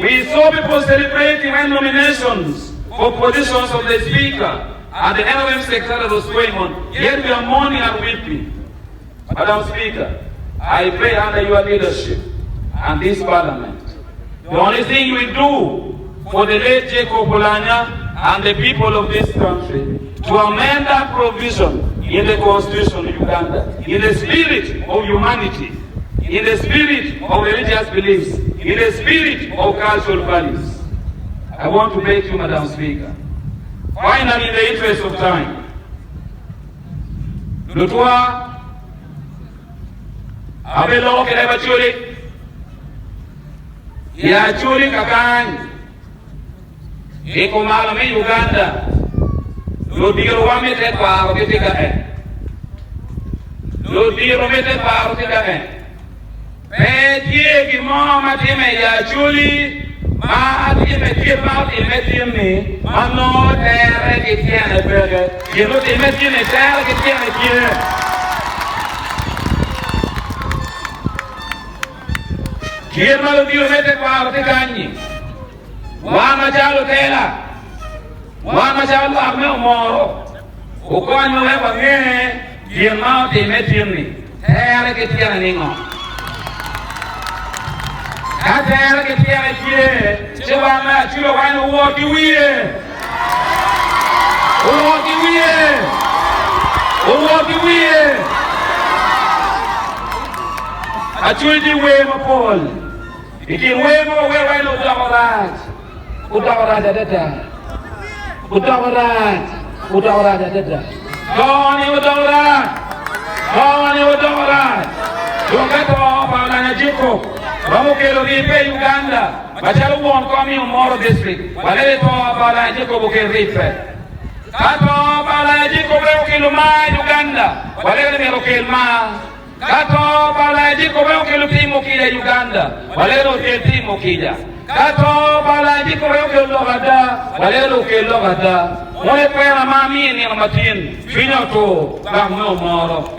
We saw people celebrating when nominations for positions of the Speaker at the NRM Secretariat was going on, yet we are mourning and weeping. Madam Speaker, I pray under your leadership and this Parliament, the only thing you will do for the late Jacob Oulanyah and the people of this country to amend that provision in the Constitution of Uganda in the spirit of humanity, in the spirit of religious beliefs, in the spirit of cultural values. I want to beg you, Madam Speaker, finally in the interest of time, Lutwa abeloko ki leb Acholi i Acholi kakany i kumalo me Uganda luditowa me tekwaro gitye ka en. Ludito me tekwaro tye ka en. Pe tye gin mo ma timme i Acholi ma timme kit ma otimme tin-ni ma nongo tere ki tyene peke. Gin mutimme tin-ni tere ki tyene tye. Kit ma ludito me tekwaro tye kany-nyi, wan macalo lutela, wan macalo lwak me omoro, wukonywa wek wange gin ma otimme tin-ni. Tere ki tyene ningo? Ka tere ki tyene tye, ci wan me acula wany owot ki wiye. Owot ki wiye. Owot ki wiye. Acul tye wer mapol. I kin wer ma wawer wany ni odoko rac. Odoko rac adada. Odoko rac. Odoko rac adada. To-ni odoko rac. To-ni odoko rac. Dong ka to pa Olanya Jacob romo kelo ribbe i Uganda macalo won kom i Omoro District, walebe to pa Olanya Jacob okel ribbe. Ka to pa Olanya Jacob wek okelo mar i Uganda, walebe ni myero okel mar. Ka to pa Olanya-Jacob wek okelo timo kica i Uganda, walego ni okel timo kica. Ka to pa Olanya-Jacob wek okelo lok ada, walego ni okel lok ada. Moni kwena ma amiyo i nino matin, cwinya otur, lwak me omoro.